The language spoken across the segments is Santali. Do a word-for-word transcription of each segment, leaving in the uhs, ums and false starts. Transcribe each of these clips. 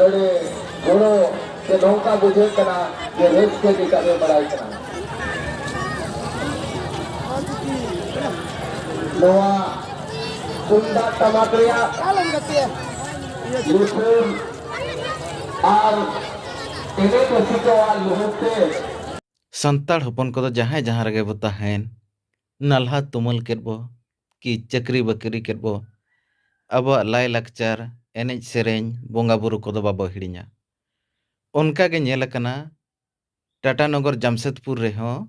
ᱟᱹᱰᱤ ᱜᱚᱲᱚ ᱥᱮ ᱱᱚᱝᱠᱟ ᱵᱩᱡᱷᱟᱹᱜ ᱠᱟᱱᱟ ᱡᱮ ᱨᱟᱹᱥᱠᱟᱹ ᱜᱮ ᱠᱟᱹᱢᱤ ᱵᱟᱲᱟᱭ ᱠᱟᱱᱟ᱾ ᱱᱚᱣᱟ ᱛᱩᱢᱫᱟᱜ ᱴᱟᱢᱟᱠ ᱨᱮᱭᱟᱜ ᱞᱩᱛᱩᱨ ᱟᱨ ᱮᱱᱮᱡ ᱨᱩᱥᱤᱠᱟᱣᱟᱜ ᱞᱩᱦᱩᱠ ᱛᱮ ᱥᱟᱱᱛᱟᱲ ᱦᱚᱯᱚᱱ ᱠᱚᱫᱚ ᱡᱟᱦᱟᱸᱭ ᱡᱟᱦᱟᱸ ᱨᱮᱜᱮ ᱵᱚ ᱛᱟᱦᱮᱸᱱ, ᱱᱟᱞᱦᱟ ᱛᱩᱢᱟᱹᱞ ᱠᱮᱫ ᱵᱚ ᱠᱤ ᱪᱟᱹᱠᱨᱤ ᱵᱟᱹᱠᱨᱤ ᱠᱮᱫ ᱵᱚ, ᱟᱵᱚᱣᱟᱜ ᱞᱟᱭᱼᱞᱟᱠᱪᱟᱨ, ᱮᱱᱮᱡ ᱥᱮᱨᱮᱧ, ᱵᱚᱸᱜᱟ ᱵᱩᱨᱩ ᱠᱚᱫᱚ ᱵᱟᱵᱚ ᱦᱤᱲᱤᱧᱟ᱾ ᱚᱱᱠᱟ ᱜᱮ ᱧᱮᱞ ᱟᱠᱟᱱᱟ, ᱴᱟᱴᱟ ᱱᱚᱜᱚᱨ ᱡᱟᱢᱥᱮᱫᱽᱯᱩᱨ ᱨᱮᱦᱚᱸ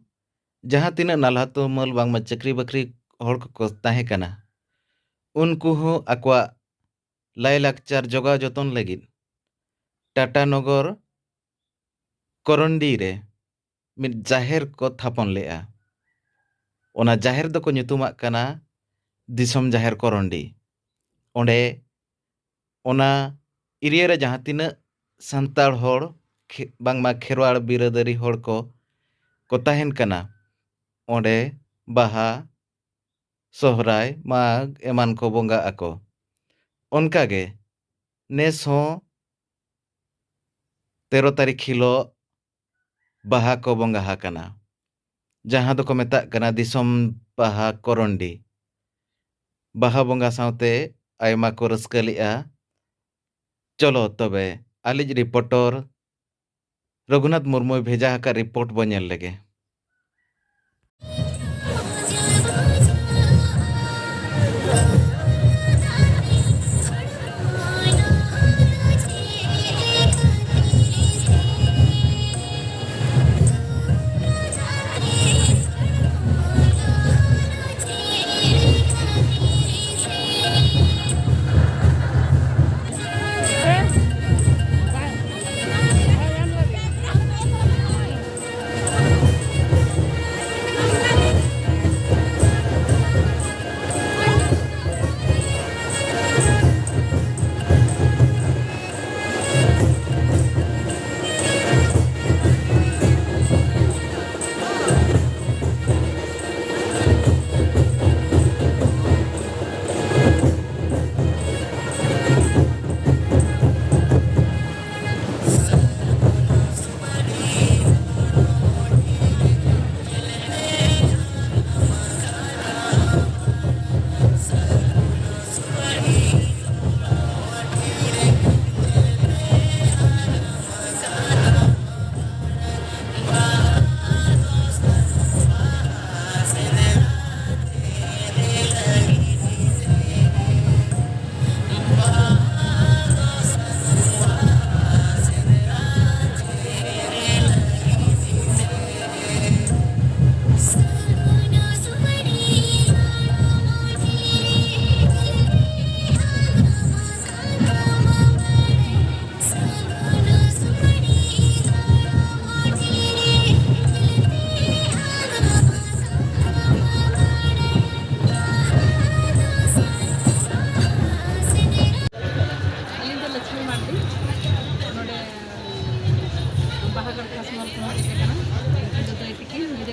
ᱡᱟᱦᱟᱸ ᱛᱤᱱᱟᱹᱜ ᱱᱟᱞᱦᱟ ᱛᱩᱢᱟᱹᱞ ᱵᱟᱝᱢᱟ ᱪᱟᱹᱠᱨᱤ ᱵᱟᱹᱠᱨᱤ ᱦᱚᱲ ᱠᱚᱠᱚ ᱛᱟᱦᱮᱸ ᱠᱟᱱᱟ, ᱩᱱᱠᱩ ᱦᱚᱸ ᱟᱠᱚᱣᱟᱜ ᱞᱟᱭᱼᱞᱟᱠᱪᱟᱨ ᱡᱚᱜᱟᱣ ᱡᱚᱛᱚᱱ ᱞᱟᱹᱜᱤᱫ ᱴᱟᱴᱟ ᱱᱚᱜᱚᱨ ᱠᱚᱨᱚᱱᱰᱤ ᱨᱮ ᱢᱤᱫ ᱡᱟᱦᱮᱨ ᱠᱚ ᱛᱷᱟᱯᱚᱱ ᱞᱮᱫᱼᱟ᱾ ᱚᱱᱟ ᱡᱟᱦᱮᱨ ᱫᱚᱠᱚ ᱧᱩᱛᱩᱢᱟᱜ ᱠᱟᱱᱟ ᱫᱤᱥᱚᱢ ᱡᱟᱦᱮᱨ ᱠᱚᱨᱚᱱᱰᱤ᱾ ᱚᱸᱰᱮ ᱚᱱᱟ ᱮᱨᱤᱭᱟ ᱨᱮ ᱡᱟᱦᱟᱸ ᱛᱤᱱᱟᱹᱜ ᱥᱟᱱᱛᱟᱲ ᱦᱚᱲ, ᱠᱷᱮ-, ᱵᱟᱝᱢᱟ ᱠᱷᱮᱨᱣᱟᱲ ᱵᱤᱨᱟᱹᱫᱟᱹᱨᱤ ᱦᱚᱲ ᱠᱚ, ᱠᱚ ᱛᱟᱦᱮᱱ ᱠᱟᱱᱟ, ᱚᱸᱰᱮ ᱵᱟᱦᱟ, ᱥᱚᱦᱨᱟᱭ, ᱢᱟᱜᱽ ᱮᱢᱟᱱ ᱠᱚ ᱵᱚᱸᱜᱟᱜ ᱟᱠᱚ᱾ ᱚᱱᱠᱟᱜᱮ ᱱᱮᱥ ᱦᱚᱸ ᱛᱮᱨᱚ ᱛᱟᱹᱨᱤᱠᱷ ᱦᱤᱞᱳᱜ ᱵᱟᱦᱟ ᱠᱚ ᱵᱚᱸᱜᱟ ᱟᱠᱟᱱᱟ, ᱡᱟᱦᱟᱸ ᱫᱚᱠᱚ ᱢᱮᱛᱟᱜ ᱠᱟᱱᱟ ᱫᱤᱥᱚᱢ ᱵᱟᱦᱟ ᱠᱚᱨᱚᱱᱰᱤ᱾ ᱵᱟᱦᱟ ᱵᱚᱸᱜᱟ ᱥᱟᱶᱛᱮ ᱟᱭᱢᱟ ᱠᱚ ᱨᱟᱹᱥᱠᱟᱹ ᱞᱮᱜᱼᱟ᱾ ᱪᱚᱞᱚ ᱛᱚᱵᱮ, ᱟᱞᱮᱭᱤᱡ ᱨᱤᱯᱳᱨᱴᱚᱨ ᱨᱚᱜᱷᱩᱱᱟᱛᱷ ᱢᱩᱨᱢᱩᱭ ᱵᱷᱮᱡᱟ ᱟᱠᱟᱫ ᱨᱤᱯᱳᱨᱴ ᱵᱚ ᱧᱮᱞ ᱞᱮᱜᱮ᱾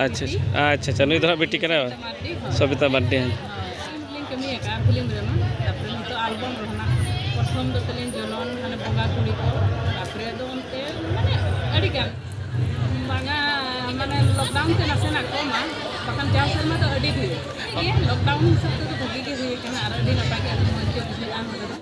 ᱟᱪᱪᱷᱟ, ᱟᱪᱪᱷᱟ, ᱟᱪᱪᱷᱟ, ᱱᱩᱭ ᱫᱚ ᱦᱟᱸᱜ ᱵᱤᱴᱤ ᱠᱟᱱᱟᱭ᱾ ᱥᱚᱵᱤᱛᱟ ᱢᱟᱨᱰᱤ᱾ ᱦᱮᱸ᱾ ᱦᱳᱭ, ᱟᱹᱞᱤᱧ ᱞᱤᱧ ᱠᱟᱹᱢᱤ ᱟᱠᱟᱫᱼᱟ ᱯᱷᱤᱞᱢ ᱨᱮᱢᱟ, ᱛᱟᱨᱯᱚᱨᱮ ᱱᱤᱛᱚᱜ ᱟᱞᱵᱚᱢ ᱨᱮᱦᱚᱸ ᱱᱟᱜ ᱯᱨᱚᱛᱷᱚᱢ ᱫᱚ ᱛᱟᱹᱞᱤᱧ ᱡᱚᱱᱚᱱ, ᱢᱟᱱᱮ ᱵᱚᱸᱜᱟ ᱠᱩᱲᱤ ᱠᱚ, ᱛᱟᱨᱯᱚᱨᱮ ᱫᱚ ᱚᱱᱛᱮ ᱢᱟᱱᱮ ᱟᱹᱰᱤ ᱜᱟᱱ ᱵᱟᱝᱟ, ᱢᱟᱱᱮ ᱞᱚᱠᱰᱟᱣᱩᱱ ᱛᱮ ᱱᱟᱥᱮᱱᱟᱜ ᱠᱚᱢᱟ, ᱵᱟᱠᱷᱟᱱ ᱡᱟᱣ ᱥᱮᱨᱢᱟ ᱫᱚ ᱟᱹᱰᱤ ᱰᱷᱮᱨ ᱜᱮ᱾ ᱞᱚᱠᱰᱟᱣᱩᱱ ᱦᱤᱥᱟᱹᱵ ᱛᱮᱫᱚ ᱵᱷᱟᱹᱜᱤ ᱜᱮ ᱦᱩᱭ ᱟᱠᱟᱱᱟ ᱟᱨ ᱟᱹᱰᱤ ᱱᱟᱯᱟᱭ ᱜᱮ, ᱟᱹᱰᱤ ᱢᱚᱡᱽ ᱜᱮ ᱵᱩᱡᱷᱟᱹᱜᱼᱟ ᱱᱚᱰᱮ ᱫᱚ᱾